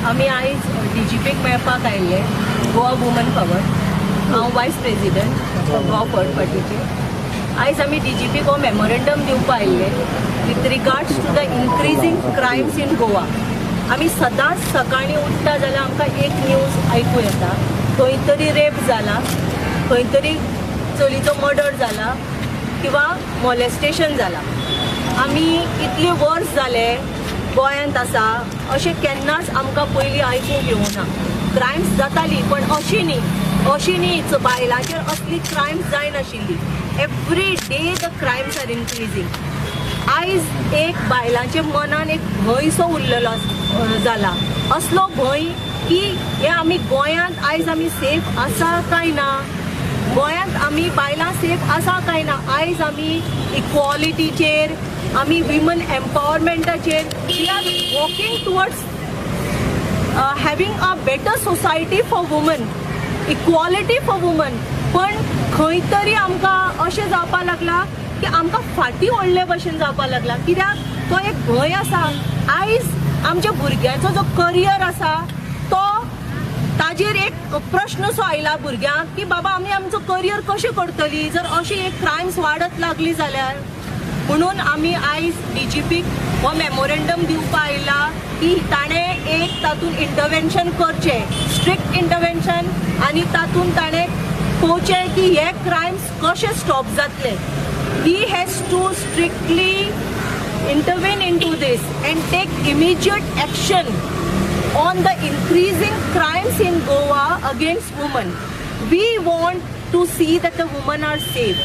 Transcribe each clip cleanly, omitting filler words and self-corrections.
आमी आयज डीजीपीक मेळपाक आयिल्ले गोवा वुमन पावर. हांव वायस प्रेजिडंट गोवा फॉरवर्ड पार्टीचे. आयज आमी डीजीपीक हो मेमोरेंडम दिवपाक आयिल्ले with regards to the increasing crimes in Goa. आमी सदांच सकाळीं उठ्ठा जाल्यार आमकां एक न्यूज आयकूं येता, खंय तरी रेप जाला, खंय तरी चलीचो मर्डर जाला किंवा मॉलेस्टेशन जाला. आमी इतले वर्स जाले गोंयांत आसा, अशें केन्नाच आमकां पयलीं आयकूंक येवना. क्रायम्स जाताली पण अशी न्ही, अशी न्ही बायलांचेर असली crimes जायनाशिल्ली. Every day the crimes are increasing. आयज एक बायलांच्या मनान एक भंयसो उरलेलो जाला, असलो भंय की हे आमी गोंयांत आयज आमी सेफ आसा काय ना, गोंयांत आमी बायलां सेफ आसा काय ना. आयज आमी इक्वॉलिटीचेर, आमी women एम्पावरमेंटाचेर, we are walking towards having a better society for women, equality for women. पण खंय तरी आमकां अशें जावपाक लागलां की आमकां फाटीं ओडले भशेन जावपाक लागला, कित्याक तो एक भंय आसा. आयज आमच्या भुरग्यांचो जो करियर आसा तो ताजेर एक प्रश्न सो आयला भुरग्यांक की बाबा आमी आमचो करियर कशें करतली जर अशी एक क्रायम्स वाडत लागली जाल्यार. म्हणून आमी आयज डीजीपीक हो मेमोरेंडम दिवपाक आयला की ताणें एक तातूंत इंटरवेन्शन करचें, स्ट्रिक्ट इंटरवेन्शन, आनी तातूंत ताणें पळोवचें की हे क्रायम्स कशे स्टॉप जातले. He has to strictly intervene into this and take immediate action on the increasing crimes in Goa against women. We want to see that the women are safe.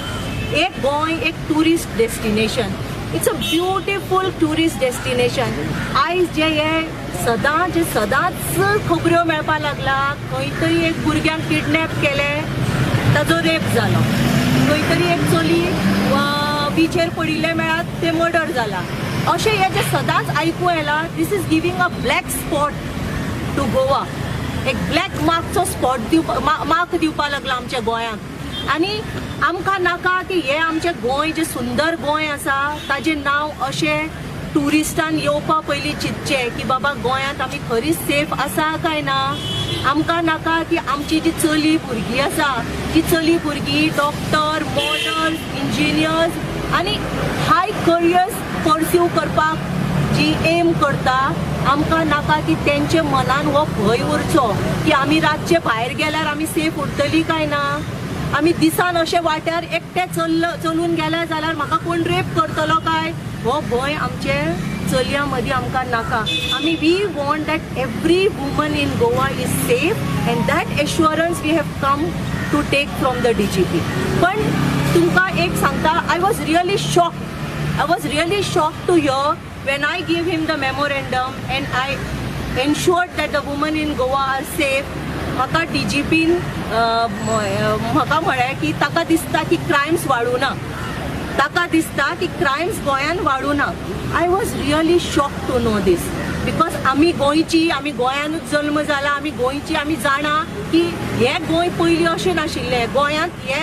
एक गोंय एक tourist destination, it's a beautiful tourist destination. आयज जे हे सदांच जे सदांच खबऱ्यो मेळपाक लागला, खंय तरी एक भुरग्यांक किडनॅप केलें, ताजो रेप जालो, खंय तरी एक चली बिचेर पडिल्लें मेळत ते मर्डर जाला, अशें हें जें सदांच आयकूं येलां. This is giving a black spot to Goa. एक ब्लॅक मार्कचो स्पॉट दिवपा मार्क दिवपाक लागला आमच्या गोंयांक. आनी आमकां नाका की हें आमचें गोंय जें सुंदर गोंय आसा ताजें नांव अशें ट्युरिस्टान येवपा पयलीं चिंतचें की बाबा गोंयांत आमी खरीच सेफ आसा काय ना. आमकां नाका की आमची जी चली भुरगीं आसा ती चली भुरगीं डॉक्टर, मॉडल्स, इंजिनियर्स आनी हाय करियर्स पर्स्यू करपाक जी एम करता, आमकां नाका की तेंच्या मनान हो भंय उरचो की आमी रातचे भायर गेल्यार आमी सेफ उरतली काय ना, आमी दिसान अशे वाट्यार एकटे चलून गेले जाल्यार म्हाका कोण रेप करतलो काय, हो भंय आमचे चलयां मदीं आमकां नाका. आमी we want that every woman in Goa is safe and that assurance we have come to take from the DGP. पण तुमकां एक सांगता, I was really shocked. I was really shocked to hear when I gave him the memorandum and I ensured that the women in Goa are safe. म्हाका DIGIPIN म्हाका म्हळें की ताका दिसता की क्रायम्स वाडूना, ताका दिसता की क्रायम्स गोंयांत वाडूना. I was really shocked to know this because आमी गोंयची, आमी गोंयानूच जल्म जाला, आमी गोंयची, आमी जाणा की हें गोंय पयलीं अशें नाशिल्लें. गोंयांत हे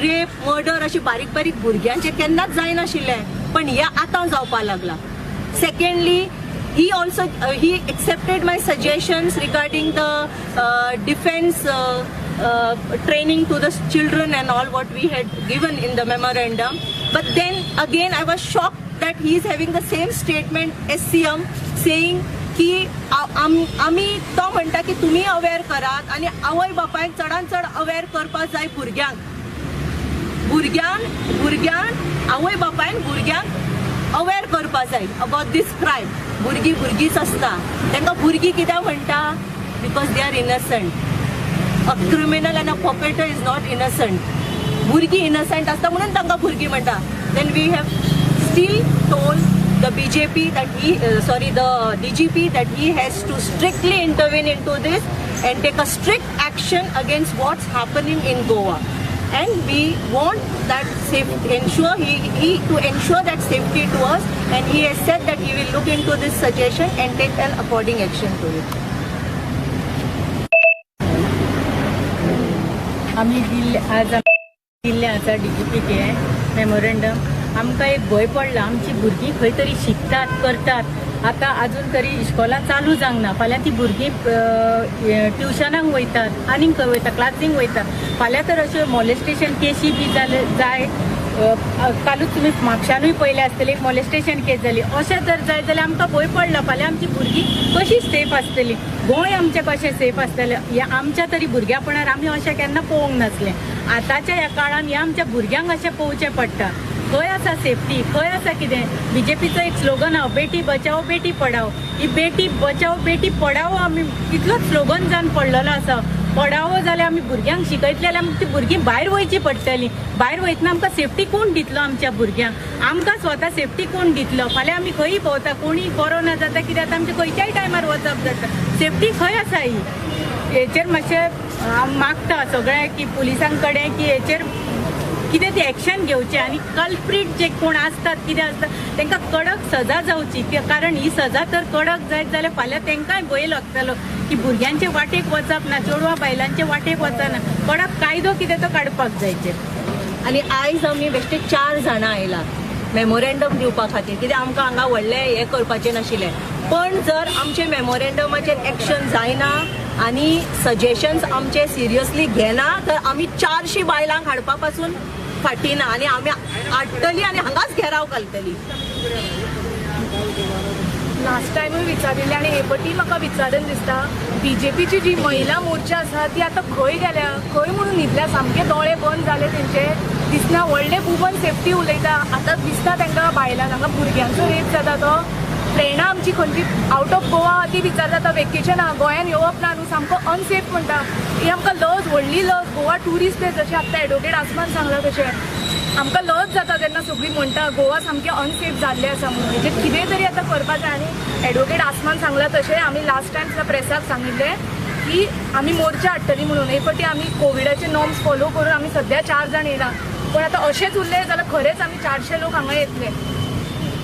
रेप, मर्डर अशें बारीक बारीक भुरग्यांचें केन्नाच जायनाशिल्लें, पण हें आतां जावपाक लागलां. Secondly, he also he accepted my suggestions regarding the defense training to the children and all what we had given in the memorandum. But then again I was shocked that he is having the same statement as CM saying की आमी तो म्हणटा की तुमी अवेर करात आनी आवय बापायक चडान चड अवेर करपाक जाय भुरग्यांक, भुरग्यांक भुरग्यांक आवय बापायन भुरग्यांक अवेर करपाक जाय अबाउट these crime. भुरगीं भुरगींच आसता, तांकां भुरगीं कित्याक म्हणटा, because they are innocent. A criminal and a perpetrator is not innocent. भुरगीं इनसंट आसता म्हणून तांकां भुरगीं म्हणटा. Then we have still told the BJP that he, sorry, the DGP that he has to strictly intervene into this and take a strict action against what's happening in Goa. And we want that safe, ensure he to ensure that safety to us, and he has said that he will look into this suggestion and take an according action to it. आमी दिल्ले आज दिल्ले आसा DGP K memorandum. आमकां एक भंय पडला. आमची भुरगीं खंय तरी शिकतात करतात, आतां आजून तरी इश्कोलां चालू जावंक ना. फाल्यां ती भुरगीं ट्युशनाक वयतात, आनीक खंय वयता, क्लासींक वयता. फाल्यां तर अश्यो मॉलेस्टेशन केशी बी जाले जाय. कालूच तुमी म्हापशानूय पळयलें आसतलें, एक मॉलेस्टेशन केस जाली. अशें जर जायत जाल्यार आमकां भंय पडला. फाल्यां आमची भुरगीं कशी सेफ आसतली, गोंय आमचें कशें सेफ आसतलें. ह्या आमच्या तरी भुरग्यापणार आमी अशें केन्ना पळोवंक नासलें. आतांच्या ह्या काळान ह्या आमच्या भुरग्यांक अशें पळोवचें पडटा. खंय आसा सेफ्टी, खंय आसा कितें. बीजेपीचो एक स्लोगन आहा, बेटी बचाओ बेटी पढाओ. ही बेटी बचाओ बेटी पढाओ आमी इतलोच स्लोगन जावन पडलेलो आसा. पढाओ जाल्यार आमी भुरग्यांक शिकयतले जाल्यार आमकां ती भुरगीं भायर वयची पडटली. भायर वयतना आमकां सेफ्टी कोण दितलो? आमच्या भुरग्यांक आमकां स्वता सेफ्टी कोण दितलो? फाल्यां आमी खंयी भोंवता, कोणीय बरो ना जाता कितें जाता, आमचें खंयच्याय टायमार वचप जाता. सेफ्टी खंय आसा ही? हेचेर मातशें हांव मागता सगळ्यांक की पुलिसां कडेन की हेचेर कितें ती एक्शन घेवचें आनी कल्प्रीट जे कोण आसतात कितें आसता तांकां कडक सजा जावची. कारण ही सजा तर कडक जायत जाल्यार फाल्यां तांकांय भंय लागतलो की भुरग्यांचे वाटेक वचप ना, चेडवां बायलांचे वाटेक वचना. कडक कायदो कितें तो काडपाक जायचे. आनी आयज आमी बेश्टे 4 जाणां आयला मेमोरेंडम दिवपा खातीर, कित्याक आमकां हांगा व्हडलें हें करपाचें नाशिल्लें. पण जर आमचे मेमोरेंडमाचेर एक्शन जायना आनी सजेशन्स आमचे सिरियसली घेना तर आमी 400 बायलांक हाडपा पासून फाटी ना आनी आमी हाडटली आनी हांगाच घेराव घालतली. लास्ट टायमूय विचारिल्लें आनी हे पटी म्हाका विचारून दिसता, बीजेपीची जी महिला मोर्चा आसा ती आतां खंय गेल्या, खंय म्हणून न्हिदल्या? सामके दोळे बंद जाले तेंचे, दिसना. व्हडले वुमन सेफ्टी उलयता, आतां दिसता तांकां बायलांक, हांगा भुरग्यांचो रेप जाता. तो फ्रेंडां आमची खंयची आवट ऑफ गोवा ती विचारता, आतां वेकेशन आहा गोंयान येवप ना न्हू, सामको अनसेफ म्हणटा. ही आमकां लज, व्हडली लज. गोवा ट्युरिस्ट प्लेस जशें आतां एडवोकेट आसमान सांगलां तशें आमकां लज जाता तेन्ना सगळीं म्हणटा गोवा सामकें अनसेफ जाल्लें आसा म्हणून. हेजेर कितें तरी आतां करपा जाय. आनी एडवोकेट आसमान सांगलां तशें आमी लास्ट टायम सुद्दां प्रेसाक सांगिल्लें की आमी मोर्चा हाडटली म्हणून. हे पटी आमी कोविडाचे नॉर्म्स फॉलो करून आमी सद्या 4 जाण येयला, पण आतां अशेंच उरलें जाल्यार खरेंच आमी 400 लोक हांगा येतले.